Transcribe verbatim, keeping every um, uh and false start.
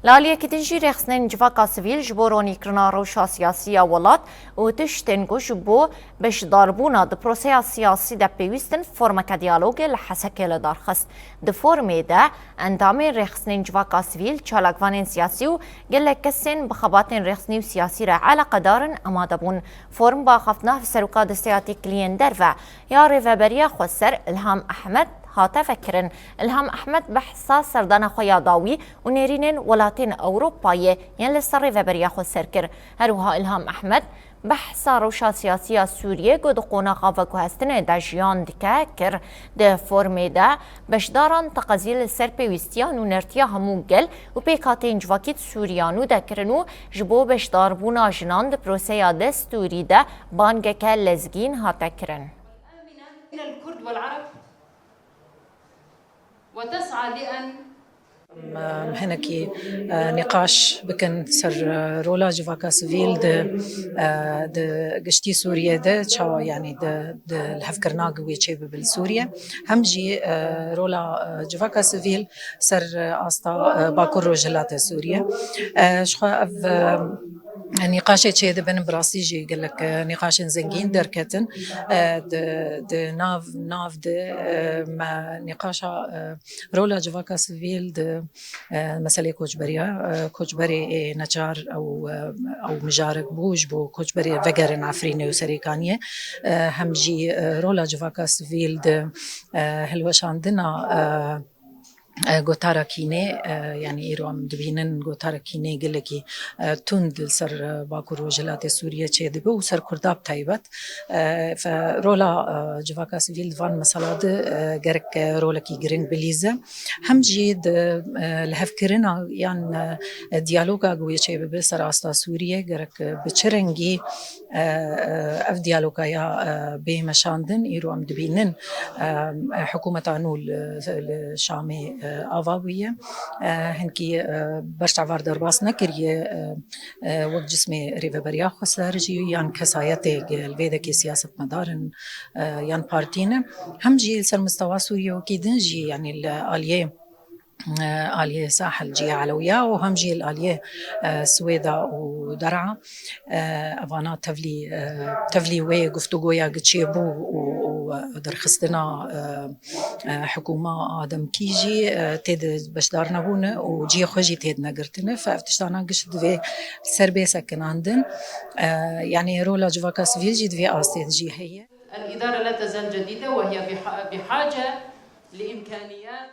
Li aliyekî din jî rêxistinên civaka sivîl ji bo ronîkirina rewşa siyasî ya welat û tiştên ku ji bo beşdarbûna di proseya siyasî de pêwîst in, formeke diyalogê li Hesekê li dar xist. Di formê de endamên rêxistinên civaka sivîl, çalakvanên siyasî û gelek kesên bi xebatên rêxistinî û siyasî re eleqedar in amade bûn. Form bi axaftina Hevseroka Desteya Têkiliyên Derve ya Rêveberiya Xweser Ilham Ehmed hate vekirin. Ilham Ehmed behsa serdana xwe ya dawî û nêrînên welatên Ewropayê yên li ser Rêveberiya Xweser kir. Her wiha Ilham Ehmed behsa rewşa siyasî ya Sûriyê ku di qonaxa veguhestinê de jiyan dike kir. Di formê de beşdaran teqezî li ser pêwîstiya nûnertiya hemû gel û pêkhateyên civakî di Sûriya nû de kirin û ji bo beşdarbûna jinan di proseya destûrî de bangeke lezgîn hate kirin. آمنة من الكرد والعرب وتسعى لأن Em, em hinekî e, nîqaş bikin ser e, rola civaka sivîl di e, di giştî Sûriyê de çawa, yanî di di lihevkirina ku wê çêbibe li Sûriye. Hem jî e, rola e, civaka sivîl ser e, asta e, Bakur Rojhilata Sûriye. E, ji xwe ev e, nîqaşê çêdibin, bi rastî jî gelek e, nîqaşên zengîn derketin. E, di, di nav, nav de e, me nîqaşa e, rola civaka sivîl di e, meselê koçberiya, e, koçberê ê neçar ew, e, ew mijarek bû ji bo koçberê vegerin Efrînê û Serêkaniyê. E, hem jî e, rola civaka sivîl di e, hilweşandina e, e, gotara kînê, e, yanî îro em dibînin gotara kînê gelekî e, tund li ser e, Bakur Rojhilatê Sûriye çêdibe û ser Kurda bi taybet. E, fe, rola e, civaka sivîl di van mesela de e, gerek e, rolekî giring bilîze. Hem jî di e, lihevkirina yan e, diyaloga ku yê çêbibe ser asta Sûriye gerek e, bi çi rengî e, e, ev diyaloga ya e, bê meşandin. Îro em dibînin e, e, hikûmeta nû li, li Şamê e, ava bûye. E, hinkî e, berçavar derbas nekiriye e, e, wek cismê Rêveberiya Xweser jî yan kesayetê li vê dekê siyasetmedar in e, yan partî ne. Hem jî li ser mistewa Sûriye wekî din jî, yanî li aliyê e, aliyê Sahil Ciya Elewiya û hem jî li aliyê e, Swêda û Der'a. E, evana tevlî, e, tevlî wê guftûgoya gi çêbû û, û derxistina e, e, hikûma Ademkî jî e, tê de beşdar nebûne û cihê xwe jî tê de negirtine. Fe ev tiştana giş divê ser bê sekinandin. E, yanî rola civaka sivîl jî di vê astê de jî heye. الإدارة لا تزال جديدة وهي بح- بحاجة لإمكانيات